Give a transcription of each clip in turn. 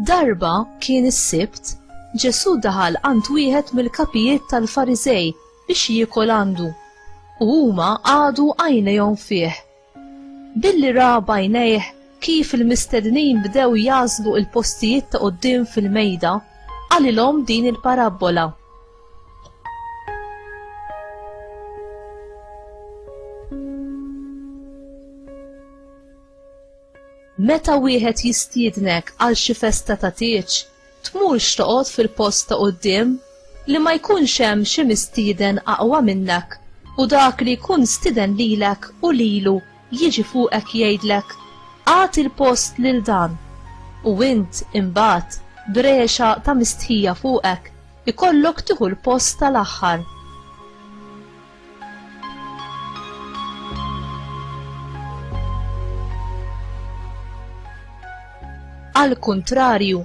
Darba kien is-Sibt, Ġesù daħal għand wieħed mill-kapijiet tal-Fariżej biex jiekol għandu, u huma qagħdu għajnejhom fih. Billi ra b'għajnejh kif il-mistednin bdew jagħżlu l-postijiet ta' quddiem fil-mejda, qalilhom din il-parabbola. Meta wieħed jistiednek għal xi festa ta' tieġ, tmurx toqgħod fil-post ta' quddiem, li ma jkunx hemm xi mistieden aqwa minnek, u dak li jkun stieden lilek u lilu jiġi fuqek jgħidlek, 'Agħti l-post lil dan. U int, imbagħad, b'regħxa ta' mistħija fuqek, ikollok tieħu l-post tal-aħħar. Għall-kuntrarju,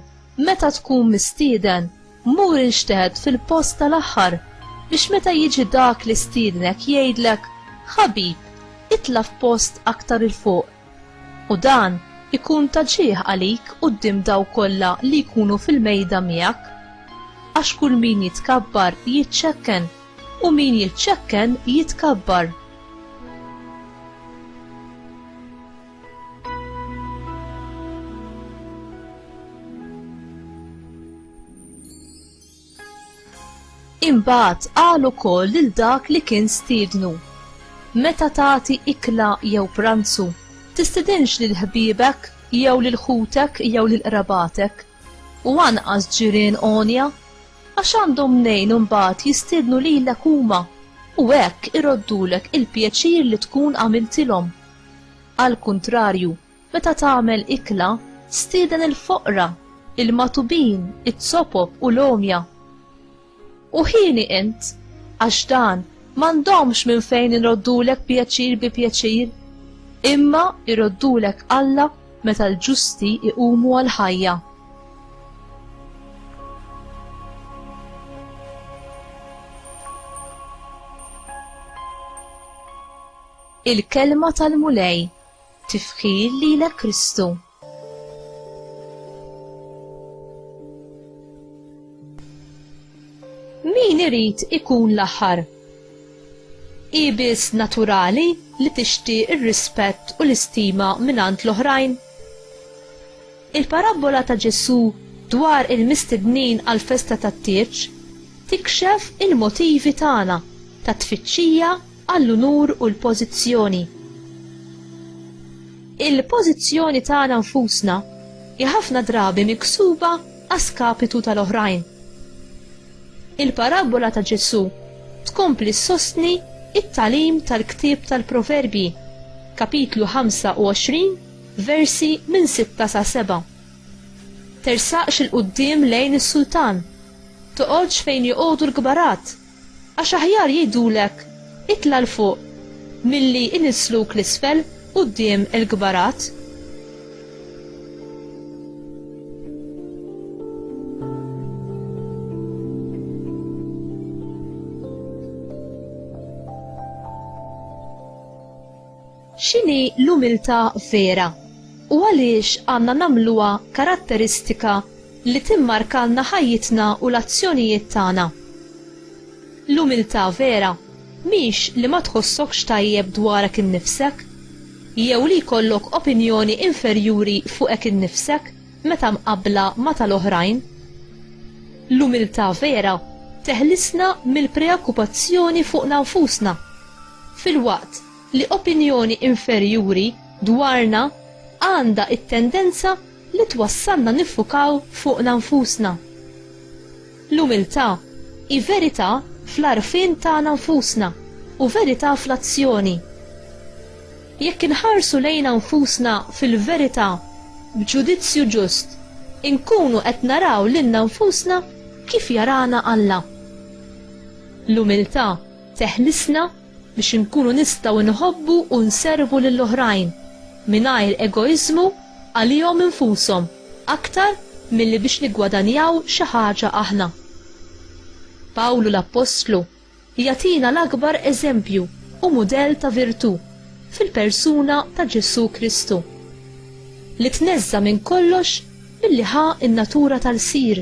meta tkun mistieden, mur inxteħet fil-post tal-aħħar, biex meta jiġi dak li stiednek jgħidlek, 'Ħabib, itla' f'post aktar 'il fuq. U dan ikun ta' ġieħ għalik quddiem dawk kollha li jkunu fil-mejda miegħek. Għax kull min jitkabbar jiċċekken, u min jiċċekken jitkabbar. Imbagħad qal ukoll lil dak li kien stiednu, Meta tagħti ikla jew pranzu, tistidinx lil ħbiebek jew lil ħutek jew lil qrabatek, u anqas ġirien għonja, għax għandhom mnejn imbagħad jistiednu lilek huma, u hekk iroddulek il-pjaċir li tkun għamiltilhom. Għall-kuntrarju, Meta tagħmel ikla, stieden il-foqra, il-magħtubin, iz-zopop u l-għomja. U hieni int, għax dan m'għandhomx minn fejn iroddulek pjaċir bi pjaċir, imma jroddulek Alla meta l-ġusti jqumu għall-ħajja. Il-Kelma tal-Mulej. Tifħir lilek Kristu. Min irid ikun l-aħħar? Hi biss naturali li tixtieq ir-rispett u l-istima mingħand l-oħrajn? Il-parabbola ta' Ġesù dwar il-mistednin għall-festa tat-tieġ tikxef il-motivi tagħna ta' tfittxija għall-unur u l-pożizzjoni. Il-pożizzjoni tagħna nfusna hi ħafna drabi miksuba a skapitu tal-oħrajn. Il-parabbola ta' Ġesù tkompli ssostni t-tagħlim tal-ktieb tal-Proverbji, kapitlu 25, versi minn 6 sa 7. Tersaqx 'il quddiem lejn is-sultan, toqgħodx fejn joqogħdu l-kbarat, Għax aħjar jgħidulek, 'Itla' 'l fuq', milli jniżżluk 'l isfel quddiem il-kbarat. X'inhi l-umiltà vera, u għaliex għandna nagħmluha karatteristika li timmarkalna ħajjitna u l-azzjonijiet tagħna? L-umiltà vera mhix li ma tħossokx tajjeb dwarek innifsek, jew li jkollok opinjoni inferjuri fuqek innifsek meta mqabbla ma' tal-oħrajn. L-umiltà vera teħlisna mill-preokkupazzjoni fuqna nfusna, filwaqt li opinjoni inferjuri dwarna għandha t-tendenza li twassalna niffukaw fuqna nfusna. L-umiltà hi verità fl-għarfien tagħna nfusna u verità fl-azzjoni. Jekk inħarsu lejna nfusna fil-verità b'ġudizzju ġust, inkunu qed naraw lilna nfusna kif jarana Alla. L-umiltà teħlisna biex inkunu nistgħu nħobbu u nservu lill-oħrajn mingħajr egoiżmu għalihom infushom aktar milli biex niggwadanjaw xi ħaġa aħna. Pawlu l-Appostlu jagħtina l-akbar eżempju u mudell ta' virtù fil-persuna ta' Ġesù Kristu, li tneżża' minn kollox. Billi ħa n-natura tal-lsir,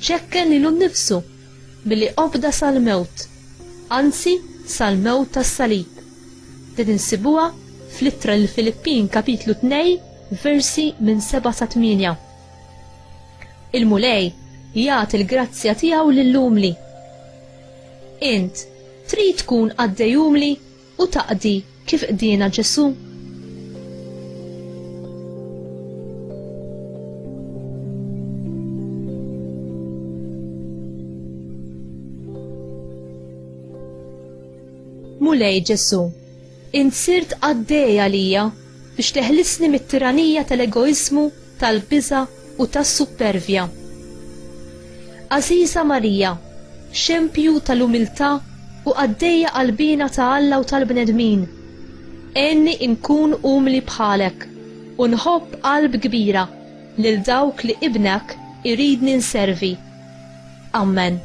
ċekken lilu nnifsu billi obda sal-mewt, anzi sal-mewt tas-salib. Din insibuha fl-Ittra lill-Filippin kapitlu 2 versi minn 7 sa 8. Il-Mulej jagħti l-grazzja tiegħu lill-umli. Int trid tkun qaddej umli u taqdi kif qdiena Ġesù? Mulej Ġesù, int sirt qaddej għalija biex teħlisni mit-tiranija tal-egoiżmu, tal-biża' u tas-suppervja. Għażiża Marija, xempju tal-umiltà u qaddejja qalbiena ta' Alla u tal-bnedmin, għenni nkun umli bħalek u nħobb b'qalb kbira lil dawk li Ibnek iridni nservi. Ammen.